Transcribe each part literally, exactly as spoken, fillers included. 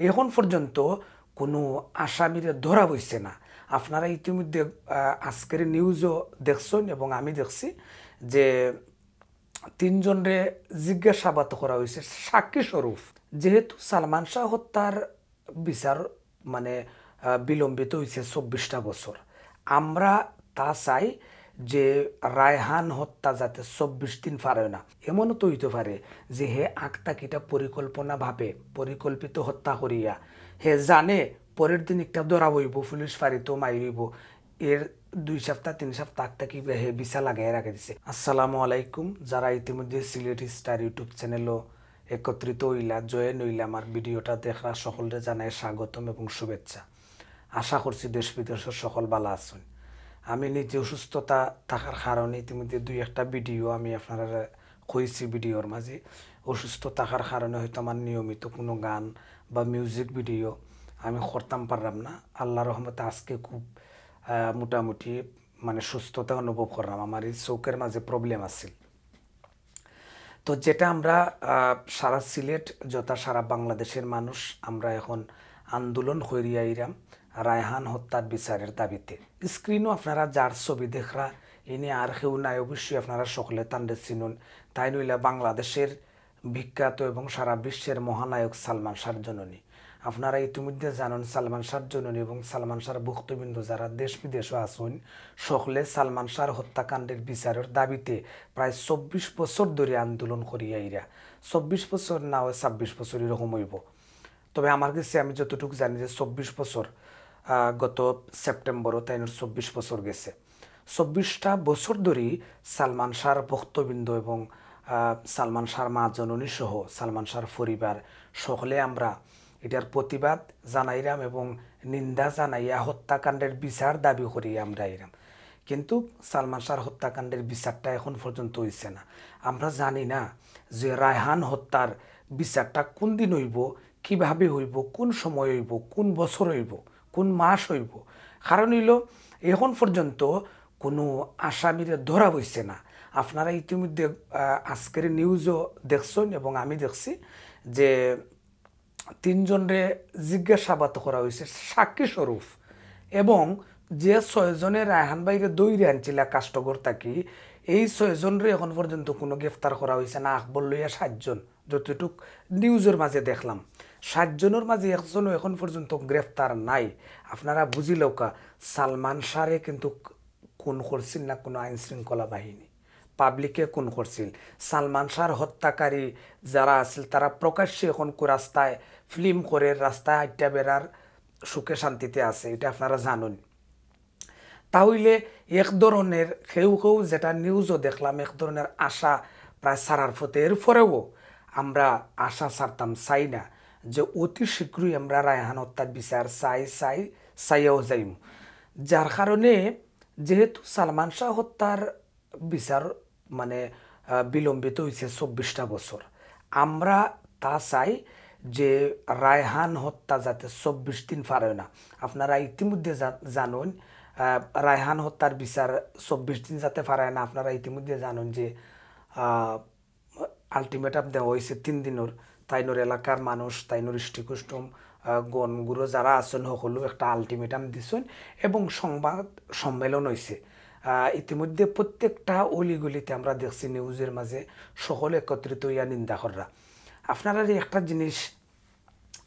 এখন পর্যন্ত কোনো আসামিরে ধরা হইছে না। আপনারা ইতিমধ্যে, আহ, আজকের নিউজও দেখছেন এবং আমি দেখছি যে তিনজনরে জিজ্ঞাসাবাদ করা হইছে সাক্ষী স্বরূপ। যেহেতু সালমান শাহ হত্যার বিচার, মানে, আহ, বিলম্বিত হইছে চব্বিশটা বছর, আমরা তা চাই যে রায়হান হত্যা যাতে চব্বিশ দিন পার অয় না। এমনও তো হইতে পারে যে হে আগ থাকিটা পরিকল্পনাভাবে পরিকল্পিত হত্যা করিয়া হে জানে পরের দিন একটা ধরা হইব, পুলিশ ফাঁড়িত মাইর অইব, এর দুই সপ্তাহ তিন সপ্তাহ আগ থাকি হে ভিসা লাগাই রাখি দিছে। আসসালামু আলাইকুম, যারা ইতিমধ্যে সিলেটি স্টার YouTube চ্যানেলও একত্রিত হইলা, জয়েন হইলা, আমার ভিডিওটা দেখরা, সকলরে জানাই স্বাগতম এবং শুভেচ্ছা। আশা করছি দেশ বিদেশের সকল ভালা আছেন। আমি নিজে অসুস্থতা থাকার কারণে ইতিমধ্যে দুই একটা ভিডিও আমি আপনারা কইছি ভিডিওর মাঝে, অসুস্থ থাকার কারণে হয়তো আমার নিয়মিত কোনো গান বা মিউজিক ভিডিও আমি করতাম পারলাম না। আল্লাহর রহমতে আজকে খুব, আহ, মোটামুটি মানে সুস্থতা অনুভব করলাম। আমার এই চোখের মাঝে প্রবলেম আছিল। তো যেটা আমরা, আহ, সারা সিলেট যথা সারা বাংলাদেশের মানুষ আমরা এখন আন্দোলন করিয়া আইরাম রায়হান হত্যার বিচারের দাবিতে। স্ক্রিনও আপনারা যার ছবি দেখরা, ইনি আর কেউ নাই, অবশ্যই আপনারা সকলে তানরে চিনুন। তাইন অইলা বাংলাদেশের বিখ্যাত এবং সারা বিশ্বের মহানায়ক সালমান শাহর জননী। আপনারা ইতিমধ্যে জানেন সালমান শাহর জননী এবং সালমান শাহর ভক্তবৃন্দ যারা দেশ বিদেশও আছেন, সকলে সালমান শাহর হত্যাকাণ্ডের বিচারের দাবিতে প্রায় চব্বিশ বছর ধরে আন্দোলন করিয়া আইরা। চব্বিশ বছর না হয় ছাব্বিশ বছর এরকম হইব। তবে আমার কাছে আমি যতটুকু জানি যে চব্বিশ বছর, আহ, গত সেপ্টেম্বরও তাইনর চব্বিশ বছর গেছে। চব্বিশটা বছর ধরে সালমান শাহর ভক্তবৃন্দ এবং, আহ, সালমান শাহর মা জননী সহ সালমান শাহর পরিবার সকলে আমরা এটার প্রতিবাদ জানাইরাম এবং নিন্দা জানাইয়া হত্যাকাণ্ডের বিচার দাবি করি আমরা আইরাম। কিন্তু সালমান শাহর হত্যাকাণ্ডের বিচারটা এখন পর্যন্ত হইছে না। আমরা জানি না যে রায়হান হত্যার বিচারটা কোন দিন হইব, কিভাবে হইব, কোন সময় হইব, কোন বছর হইব, কোন মাস হইব। কারণ হইল, এখন পর্যন্ত কোনো আসামিরে ধরা হইছে না। আপনারা ইতিমধ্যে, আহ, আজকের নিউজও দেখছেন এবং আমি দেখছি যে তিনজনরে জিজ্ঞাসাবাদ করা হইছে সাক্ষী স্বরূপ, এবং যে ছয়জনে রায়হান ভাইরে ধইরা আনছিলা কাষ্টঘর থাকি, এই ছয়জনরে এখন পর্যন্ত কোনো গ্রেফতার করা হইছে না। আকবর লইয়া সাতজন, যতটুক নিউজের মাঝে দেখলাম, সাতজনের মাঝে একজনও এখন পর্যন্ত গ্রেফতার নাই। আপনারা বুঝিলউক্কা, সালমান শাহরে কিন্তু খুন করছিল না কোনো আইন শৃঙ্খলা বাহিনী, পাবলিকে খুন করছিল। সালমান শাহর হত্যাকারী যারা আছিল, তারা প্রকাশ্যে এখন কু-, রাস্তায় ফিল্ম করে, রাস্তায় আড্ডা বেড়ার সুখে শান্তিতে আছে, এটা আপনারা জানেন। তা হইলে এক ধরনের কেউ কেউ, যেটা নিউজও দেখলাম, এক ধরনের আশা প্রায় ছাড়ার পথে। এরপরেও আমরা আশা ছাড়তাম চাই না যে অতি শীঘ্রই আমরা রায়হান হত্যার বিচার চাই, চাই, চাইয়াও যাইমু। যার কারণে যেহেতু সালমান শাহ হত্যার বিচার, মানে, আহ, বিলম্বিত হইছে চব্বিশটা বছর, আমরা তা চাই যে রায়হান হত্যা যাতে চব্বিশ দিন পার অয় না। আপনারা ইতিমধ্যে জা-, জানেন, আহ, রায়হান হত্যার বিচার চব্বিশ দিন যাতে পার অয় না। আপনারা ইতিমধ্যে জানেন যে, আহ, আলটিমেটাম দেওয়া হইছে তিন দিনর। তাইনর এলাকার মানুষ, তাইনর ইষ্টি কুষ্টুম, আহ, গণ গুরু যারা আছেন, সকলে একটা আলটিমেটাম দিছেন এবং সংবাদ সম্মেলন হইছে। আহ, ইতিমধ্যে প্রত্যেকটা অলিগলিতে আমরা দেখছি নিউজের মাঝে সকলে একত্রিত হইয়া নিন্দা কররা। আপনারা যে একটা জিনিস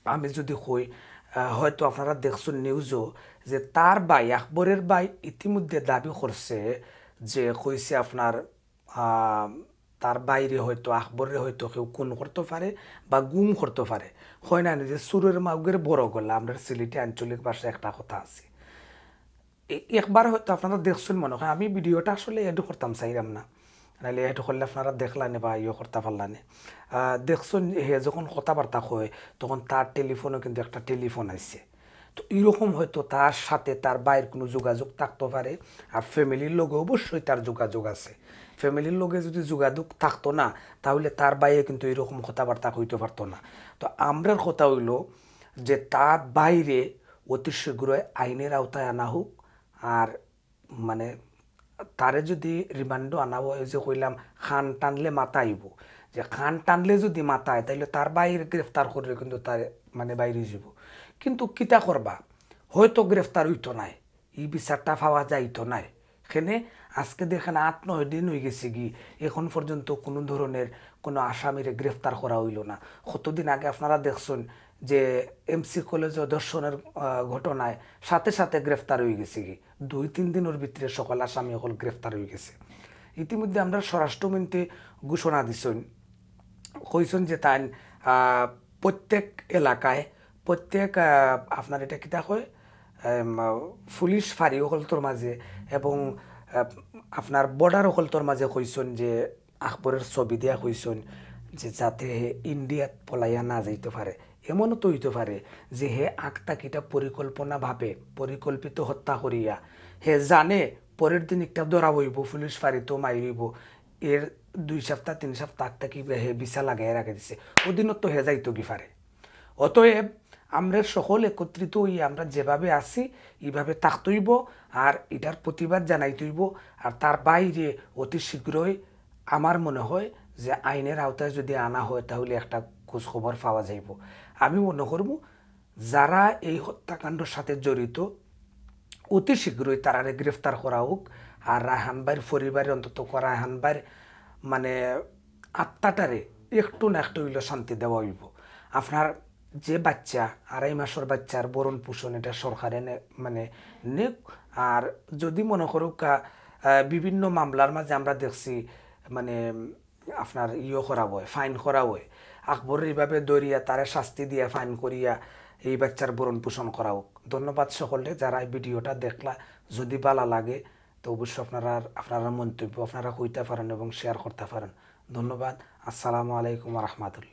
আমি যদি কই, আহ, হয়তো আপনারা দেখছেন নিউজও যে তার ভাই, আকবরের ভাই ইতিমধ্যে দাবি করছে যে কইছে আপনার, আহ, তার ভাইরে হয়তো, আকবররে হয়তো কেউ খুন করতে পারে বা গুম করতে পারে। হয় না নি যে চুরের মাউগের বড় গলা, আমরা সিলেটি আঞ্চলিক ভাষায় একটা কথা আছে। এ-, একবার হয়তো আপনারা দেখছেন মনে হয়, আমি ভিডিওটা আসলে এড করতাম চাইলাম না, নাহলে এড করলে আপনারা দেখলানে বা ইয়ে করতে পারলানে। আহ, দেখছেন হে যখন কথাবার্তা কয়, তখন তার টেলিফোনও কিন্তু একটা টেলিফোন আইছে। তো এরকম হয়তো তার সাথে তার ভাইর কোনো যোগাযোগ থাকতে পারে। আর ফ্যামিলির লগে অবশ্যই তার যোগাযোগ আছে। ফ্যামিলির লগে যদি যোগাযোগ থাকতো না, তাহলে তার ভাইয়ে কিন্তু এরকম কথাবার্তা কইতে পারতো না। তো আমরার কথা হইল যে তার ভাইরে অতি শীঘ্রই আইনের আওতায় আনা হোক। আর মানে তারে যদি রিমান্ডও আনা হয়, ওই যে কইলাম, কান টানলে মাথা আইব, যে কান টানলে যদি মাথা আয়, তাইলে তার ভাইরে গ্রেফতার করলে কিন্তু তার মানে বাইর অইযিবো। কিন্তু কিতা করবা, হয়তো গ্রেফতার অইতো নায়, ই বিচারটা পাওয়া যাইতো নায়। কেনে আজকে দেখেন আট নয় দিন অইগেছেগি, এখন পর্যন্ত কোনো ধরনের কোনো আসামিরে গ্রেফতার করা অইলো না। কতদিন আগে আপনারা দেখছইন যে এমসি কলেজো ধর্ষণের, আহ, ঘটনায় সাথে সাথে গ্রেফতার অইগেছেগি, দুই তিন দিনর ভিতরে সকল আসামি অকল গ্রেফতার অইগেছে। ইতিমধ্যে আমরার স্বরাষ্ট্রমন্ত্রী ঘোষণা দিছইন, কইছইন যে তাইন, আহ, প্রত্যেক এলাকায়, প্রত্যেক, আহ, আপনার ইটা কিতা কয়, এম, পুলিশ ফাঁড়ি অকলতর মাঝে এবং, আহ, আপনার বর্ডার অকলতর মাঝে কইছইন যে আকবরের ছবি দিয়া কইছইন যে যাতে হে ইন্ডিয়াত পলাইয়া না যাইতো পারে। এমনও তো অইতো পারে যে হে আগ থাকিটা পরিকল্পনাভাবে পরিকল্পিত হত্যা করিয়া হে জানে পরের দিন একটা ধরা অইবো, পুলিশ ফাঁড়িত মাইর অইবো, এর দুই সপ্তাহ তিন সপ্তাহ আগ থাকি হে ভিসা লাগাইয়া রাখি দিছে, ওদিনও তো হে যাইতোগি পারে। অতএব আমরা সকল একত্রিত অইয়া আমরা যেভাবে আছি, ইভাবে থাকতে অইবো, আর ইটার প্রতিবাদ জানাইতে অইবো। আর তার বাইরে অতি শীঘ্রই আমার মনে হয় যে আইনের আওতায় যদি আনা হয়, তাহলে একটা খোঁজ খবর পাওয়া যাইবো। আমি মনে করমু যারা এই হত্যাকাণ্ডর সাথে জড়িত, অতি শীঘ্রই তারারে গ্রেফতার করা হোক। আর রায়হান ভাইর পরিবারে অন্তত ক-, রায়হান ভাইর মানে আত্মাটারে একটু না একটু অইলেও শান্তি দেওয়া অইবো। আপনার যে বাচ্চা, আড়াই মাসর বাচ্চার ভরণ পোষণ, এটা সরকারে নে-, মানে নেক। আর যদি মনে করুক, আহ, বিভিন্ন মামলার মাঝে আমরা দেখছি, মানে, আপনার ইয়ে করা হয়, ফাইন করা হয়, আকবরের এইভাবে ধরিয়া তারে শাস্তি দিয়া ফাইন করিয়া এই বাচ্চার ভরণ পোষণ করা হোক। ধন্যবাদ সকলরে যারা এই ভিডিওটা দেখলা। যদি ভালা লাগে তো অবশ্যই আপনারা, আপনারা মন্তব্য আপনারা কইতা পারেন এবং শেয়ার করতা পারেন। ধন্যবাদ। আসসালামু আলাইকুম ওয়া রাহমাতুল্লাহ।